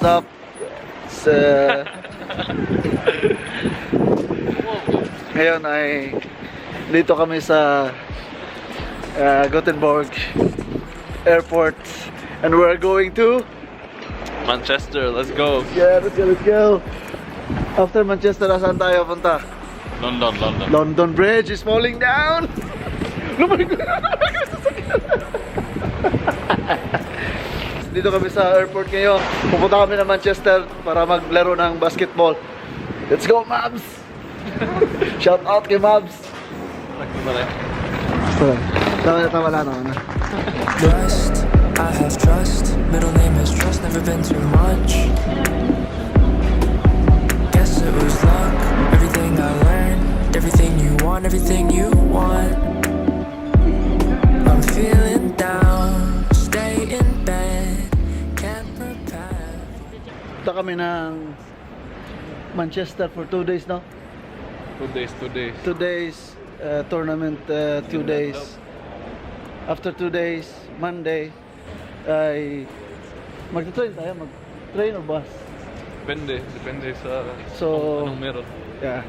up? Sa ngayon ay dito kami sa Gothenburg Airport and we're going to Manchester, let's go. Yeah, let's go, let's go. After Manchester, saan tayo punta? London, London. London Bridge is falling down. Lumalik Dito kami sa airport ngayon. Pupunta kami ng Manchester para maglaro ng basketball. Let's go, Mavs! Shout out kay Mavs! Tama na, tama na, tama na. Trust, I have trust. Middle name is trust, never been too much. Guess it was luck. Everything I learned, everything you want, everything you want. I'm feeling down, stay in bed, can't prepare. Punta kami ng Manchester for 2 days, no? 2 days, 2 days. 2 days, tournament, 2 days. After 2 days, Monday, ay magta-train tayo, mag-train or bus? Depende, depende sa So, kung anong meron. Yeah.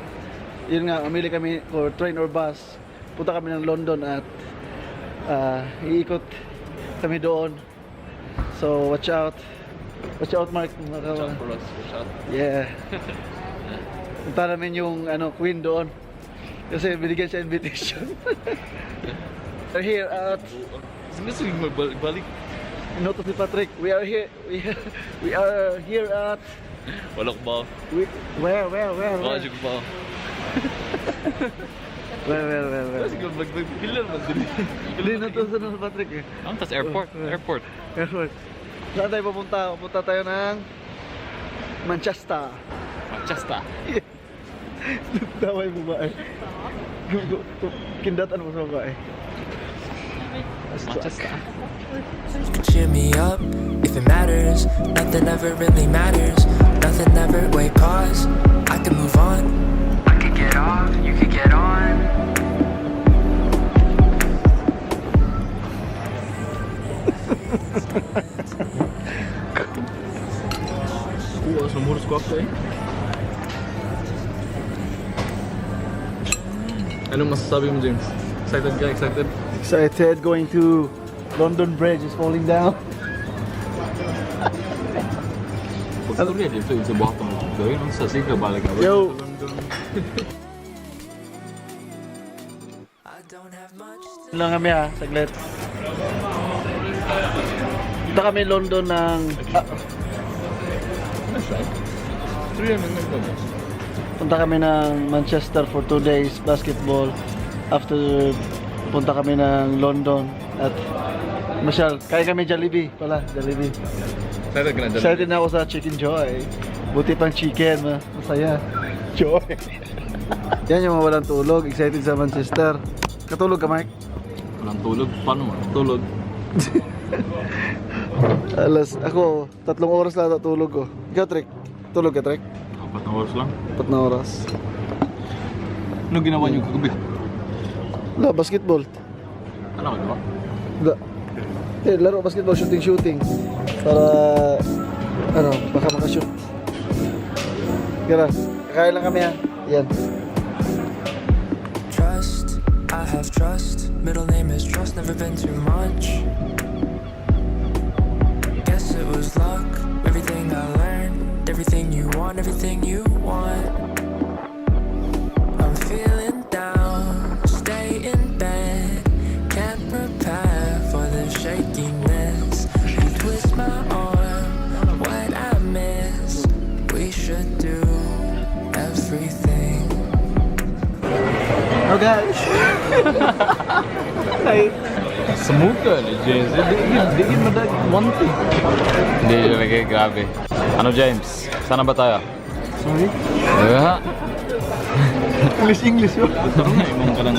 Yun nga, mamili kami for train or bus. Punta kami ng London at iikot kami doon. So, watch out. Watch out, Mark. Watch out for us, watch out. Yeah. Punta namin yung ano, queen doon. Kasi binigyan siya invitation. We're here at Sige, magbalik-balik. Noto si Patrick. We are here. We are here at Walak ba? we, where? Wala siya ba? Where? Sige, magbalik. Killer man din. Hindi natuto na si Patrick eh. Ang tas airport, airport. Airport. Saan tayo pupunta? Pupunta tayo ng Manchester. Manchester. Tama yung babae. Kindatan mo sa babae. Manchester. You could cheer me up if it matters. Nothing ever really matters. Nothing ever. Wait, pause. I could move on. I could get off. You could get on. Kuha sa muros ko ako eh. Anong masasabi mo, James? Excited ka? Excited? Excited going to London Bridge is falling down. Pagkatuloy dito sa buhat mo. Gawin sa sige balik ka. Yo. I don't have much to Lang kami ha, saglit. Punta kami London ng punta kami ng Manchester for 2 days basketball. After punta kami ng London at masyal. Kaya kami Jollibee pala, Jollibee. Excited ka na dyan? Excited na ako sa Chicken Joy. Buti pang chicken, masaya. Joy. Yan yung mga walang tulog, excited sa Manchester. Katulog ka, Mark? Walang tulog. Paano mo? Tulog. Alas, ako, 3 oras lang natulog ko. Ikaw, Trek. Tulog ka, Trek? 4 oras lang. 4 oras. Ano ginawa niyo kagabi? Wala, basketball. Ano ginawa? Wala. Eh, laro basketball, shooting, shooting. Para, ano, baka makashoot. Gara, kakain lang kami ha. Yan. Trust, I have trust. Middle name is trust, never been too much. Guess it was luck. Everything I learned, everything you want, everything you want. I'm feeling down, stay in bed, can't prepare for the shakiness. You twist my arm, what I miss. We should do everything. Oh, guys. Ay, Sumuka ni James. Di di madag one thing. Hindi talaga, grabe. Ano, James? Sana ba tayo? Sorry? Yeah. English, English yun. Imong ka lang.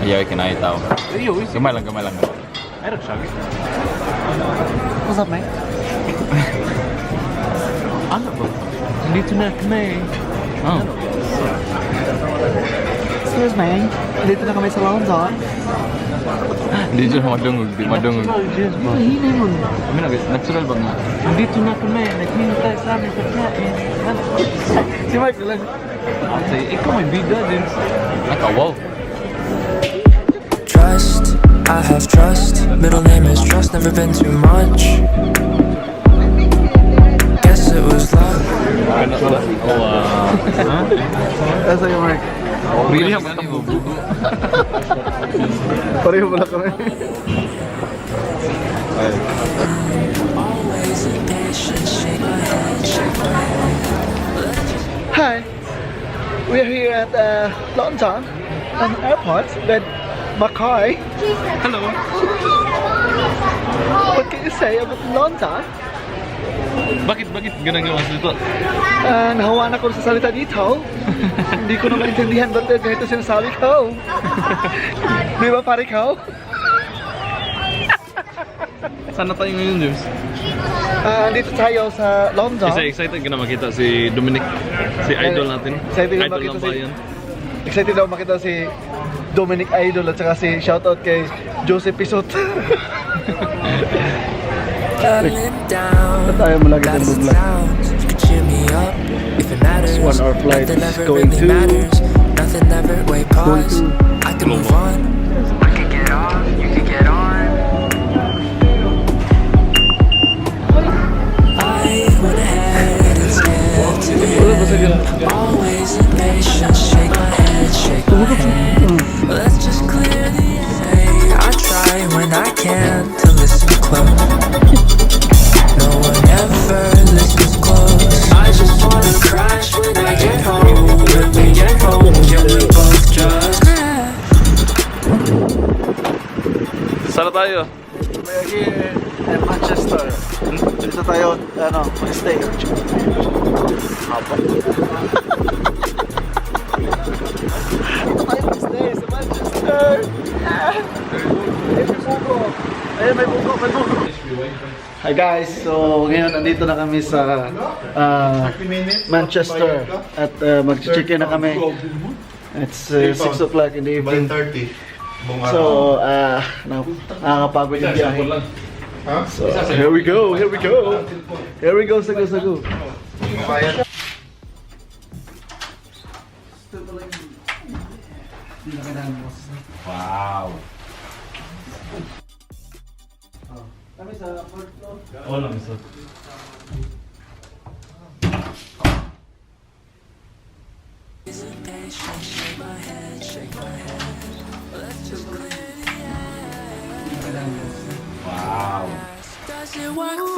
Ayaw, kinahitaw. Gamay lang, gamay lang. What's up, mate? Ano ba? Dito na kami. Oh. Excuse me. Dito na kami sa London. Hindi siya madungog, di madungog. Hinay mo. Kami na guys, natural ba nga? Dito na kami, naghihintay sa aming pagkain. Si Mark lang. Ate, ikaw may bida, James. Naka, wow. Trust, I have trust. Middle name is trust, never been too much. Guess it was luck. Wow. Asa yung Mark? Really, ang bugo. Pareho pala kami. Always impatient, shake my head, shake my head. Hi! We are here at London airport with Mackay. Hello. What can you say about London? Bakit ganun yung salita? Nahawa na ko sa salita dito. Hindi ko na maintindihan ba't ganito sinasabi ko. Di ba pare ko? Saan na tayo ngayon, James? Andito tayo sa London. Kasi excited ka na makita si Dominic, si idol natin. Excited na Idol makita ng si- bayan. Excited ako makita si Dominic Idol at saka si shoutout kay Joseph Pisot. Feeling down. Tayo mo lagi That's ng the vlog. sound. You can cheer me up if it matters. 1 hour flight Nothing ever going really to- matters. Nothing ever. Wait, pause. I can move on. I could get off. You could get on. I went ahead and skipped to the end. Always impatient. Shake my head, shake my head. Let's just clear the air. I try when I can to listen close. No one ever listens close. I just wanna crash when I get home. When we get home, can we both just crash? Saan na tayo? We are here in Manchester. Dito tayo, ano, mag-stay. Haba. Dito tayo mag-stay sa Manchester. Ah! Ay, may buko. Ay, may buko, may buko. Hi guys, so ngayon nandito na kami sa Manchester at mag-check-in na kami. It's 6 o'clock in the evening. 30. Buong araw. So, nakakapagod yung biyahe. So, here we go, here we go. Here we go, sago, sago. Kaya Wow. Kami sa fourth floor. Oo lang, isa. Impatient, shake my head, shake my head. Let's just clear the air. Wow. Does it work